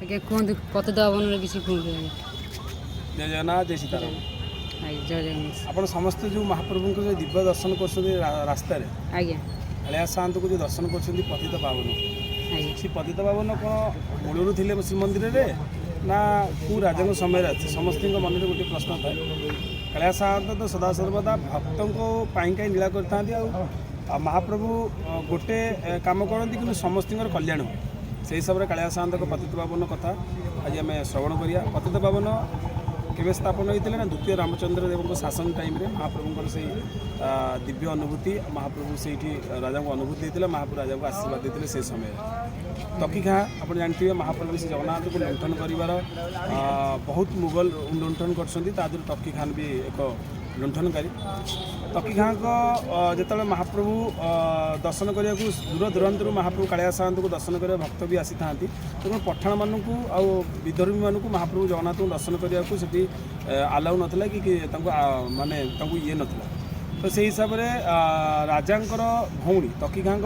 ଆଜ୍ଞା, କୁହନ୍ତୁ, ପତିତ ପାବନରେ କିଛି କୁହନ୍ତୁ ଆଜ୍ଞା। ଜୟ ଜଗନ୍ନାଥ, ଜୟ ସୀତାରାମ। ଆଜ୍ଞା, ଜୟ ଜଗନ୍ନାଥ। ଆପଣ ସମସ୍ତେ ଯେଉଁ ମହାପ୍ରଭୁଙ୍କ ଯେଉଁ ଦିବ୍ୟ ଦର୍ଶନ କରୁଛନ୍ତି ରାସ୍ତାରେ, କାଳିଆ ସାଆନ୍ତକୁ ଯେଉଁ ଦର୍ଶନ କରୁଛନ୍ତି ପତିତ ପାବନ, ସେ ପତିତ ପାବନ କ'ଣ ମୂଳରୁ ଥିଲେ ଶ୍ରୀମନ୍ଦିରରେ ନା କେଉଁ ରାଜାଙ୍କ ସମୟରେ ଅଛି? ସମସ୍ତଙ୍କ ମନରେ ଗୋଟିଏ ପ୍ରଶ୍ନ ଥାଏ। କାଳିଆ ସାଆନ୍ତ ତ ସଦାସର୍ବଦା ଭକ୍ତଙ୍କ ପାଇଁକା ହିଁ ଲୀଳା କରିଥାନ୍ତି ଆଉ ଆଉ ମହାପ୍ରଭୁ ଗୋଟେ କାମ କରନ୍ତି, କିନ୍ତୁ ସମସ୍ତଙ୍କର କଲ୍ୟାଣ ହୁଏ। ସେଇ ହିସାବରେ କାଳିଆ ସାଆନ୍ତଙ୍କ ପତିତ ପାବନ କଥା ଆଜି ଆମେ ଶ୍ରବଣ କରିବା। ପତିତ ପାବନ କେବେ ସ୍ଥାପନ ହୋଇଥିଲେ ନା ଦ୍ୱିତୀୟ ରାମଚନ୍ଦ୍ର ଦେବଙ୍କ ଶାସନ ଟାଇମ୍ରେ ମହାପ୍ରଭୁଙ୍କର ସେଇ ଦିବ୍ୟ ଅନୁଭୂତି, ମହାପ୍ରଭୁ ସେଇଠି ରାଜାଙ୍କୁ ଅନୁଭୂତି ଦେଇଥିଲେ, ମହାପ୍ରଭୁ ରାଜାଙ୍କୁ ଆଶୀର୍ବାଦ ଦେଇଥିଲେ। ସେ ସମୟରେ ତକି ଖାଁ, ଆପଣ ଜାଣିଥିବେ, ମହାପ୍ରଭୁ ଶ୍ରୀ ଜଗନ୍ନାଥଙ୍କୁ ଲୁଣ୍ଠନ କରିବାର ବହୁତ ମୁଗଲ ଲୁଣ୍ଠନ କରିଛନ୍ତି। ତା ଦେହରୁ ତକି ଖାନ ବି ଏକ ଲୁଣ୍ଠନକାରୀ। ତକି ଖାଁଙ୍କ ଯେତେବେଳେ ମହାପ୍ରଭୁ ଦର୍ଶନ କରିବାକୁ ଦୂର ଦୂରାନ୍ତରୁ ମହାପ୍ରଭୁ କାଳିଆ ସାଆନ୍ତଙ୍କୁ ଦର୍ଶନ କରିବା ଭକ୍ତ ବି ଆସିଥାନ୍ତି, ତେଣୁ ପଠାଣମାନଙ୍କୁ ଆଉ ବିଧର୍ମୀମାନଙ୍କୁ ମହାପ୍ରଭୁ ଜଗନ୍ନାଥଙ୍କୁ ଦର୍ଶନ କରିବାକୁ ସେଠି ଆଲାଉ ନଥିଲା କି ତାଙ୍କୁ ମାନେ ତାଙ୍କୁ ଇଏ ନଥିଲା। ତ ସେଇ ହିସାବରେ ରାଜାଙ୍କର ଭଉଣୀ, ତକି ଖାଁଙ୍କ